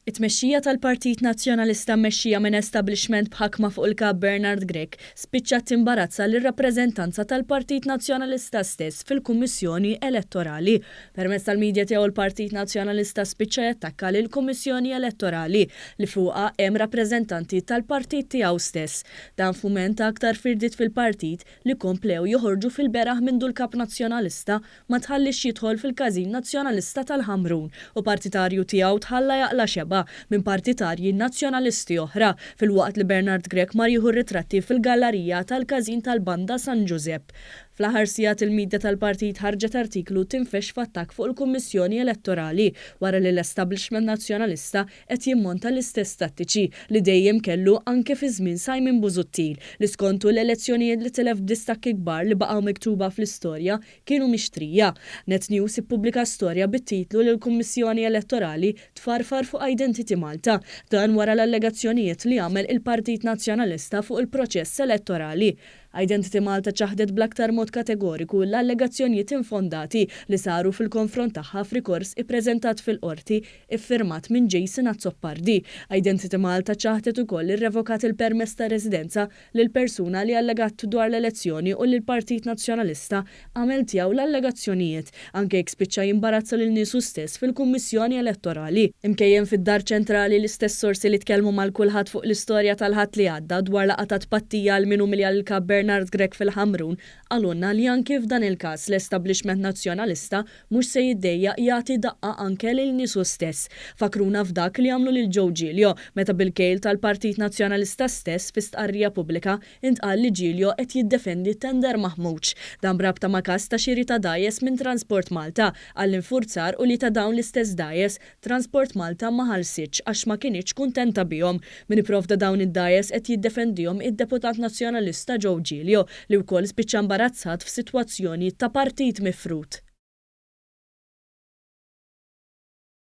It-tmexxija tal-Partit Nazzjonalista mmexxija minn establishment b'ħakma fuq il-Kap Bernard Grech spiċċat timbarazza lir-rappreżentanza tal-Partit Nazzjonalista stess fil-Kummissjoni Elettorali. Permezz tal-media tiegħu l-Partit Nazzjonalista spiċċa jattakka lill-Kummissjoni Elettorali li fuqha hemm rappreżentanti tal-partit tiegħu stess. Dan f'mument ta' aktar firdiet fil-partit li komplew joħorġu fil-beraħ mindu l-Kap Nazzjonalista ma tħalliex jidħol fil-każin Nazzjonalista tal-Ħamrun u partitarju tiegħu tħalla jaqla' xebgħa minn partitarji Nazzjonalisti oħra filwaqt li Bernard Grech mar jieħu r-ritratti fil-gallarija tal-każin tal-Banda San Ġużepp. Fl-aħħar sigħat il-media tal-partit ħarġet artiklu tinfexx f'attakk fuq il-Kummissjoni Elettorali wara li l-establishment Nazzjonalista qed jimmonta l-istess tattiċi li dejjem kellu anke fi żmien Simon Busuttil li skontu l-elezzjonijiet li tilef b'distakki kbar li baqgħu miktuba fl-istorja kienu mixtrija. Net News ippubblika storja bit-titlu li l-Kummissjoni Elettorali tfarfar fuq Identity Malta. Dan wara l-allegazzjonijiet li għamel il-Partit Nazzjonalista fuq il-proċess elettorali. Identity Malta ċaħdet bl-aktar mod kategoriku l-allegazzjonjiet infondati li saru fil-konfront tagħha f'rikors ippreżentat fil-Qorti iffirmat minn Jason Azzopardi. Identity Malta ċaħdet ukoll li rrevokat il-permess ta' residenza lill-persuna li allegat dwar l-elezzjoni u li l-Partit Nazzjonalista għamel tiegħu l-allegazzjonijiet, anke jekk spiċċa jimbarazza lil niesu stess fil-Kummissjoni Elettorali. Imkejjen fid-Dar Ċentrali l-istess sorsi li tkellmu mal-Kullħadd fuq l-istorja tal-Ħadd li għadda dwar laqgħa ta' tpattija għal min umilja lill-Kap Bernard Grech fil-Ħamrun qalulna li anki f'dan il-każ l-establishment Nazzjonalista mhux se jiddejjaq jagħti daqqa anke lil niesu stess. Fakkruna f'dak li għamlu lil Joe Giglio meta bil-kejl tal-Partit Nazzjonalista stess fi stqarrija pubblika intqal li Giglio qed jiddefendi tender maħmuġ. Dan b'rabta ma' każ ta' xiri ta' dgħajjes minn Transport Malta għall-infurzar u li ta' dawn l-istess dgħajjes Transport Malta ma ħallsitx għax ma kinitx kuntenta bihom. Min ipprovda dawn id-dgħajjes qed jiddefendihom id-Deputat Nazzjonalista Joe Giglio li wkoll spiċċa imbarazzat f'sitwazzjoni ta' partit mifrud.